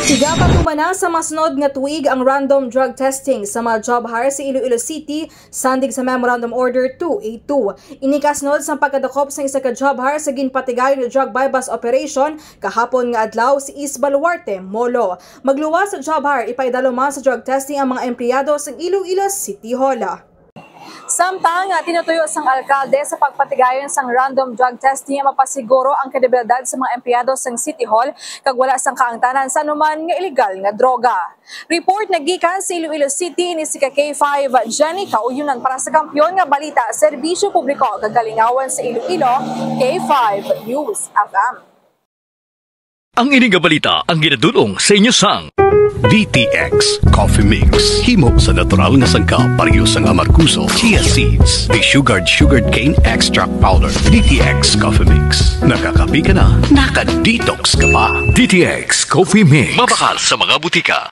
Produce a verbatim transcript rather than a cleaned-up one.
Igapatuman na sa masunod nga tuig ang random drug testing sa mga job hire sa Iloilo City, sandig sa Memorandum Order two eight two. Ini kasunod sang pagkadakop sang isa ka job hire sa ginpatigayon nga drug buy-bust operation kahapon nga adlaw sa East Baluarte, Molo. Magluwas sa job hire, ipaidalo man sa drug testing ang mga empleyado sang Iloilo City Hall. Samtang, ah, tinutuyo sang alkalde sa pagpatigayon sang random drug testing nga mapasiguro ang kredibilidad sa mga empleyado sang City Hall kag wala sang kaangtanan sa anuman nga iligal nga droga. Report nagikan sa Iloilo City, ini si ka K five Jenny Kauyunan para sa Kampiyon nga Balita, Serbisyo Publiko kag Kalingawan sa Iloilo, K five News F M. Ang ini nga balita ang ginadul-ong sa inyo sang D T X Coffee Mix. Himo sa natural nga sangkap, pareho sang amargoso, chia seeds, desugared sugarcane extract powder. D T X Coffee Mix. Nakakape ka na, naka-detox ka pa. D T X Coffee Mix. Mabakal sa mga butika.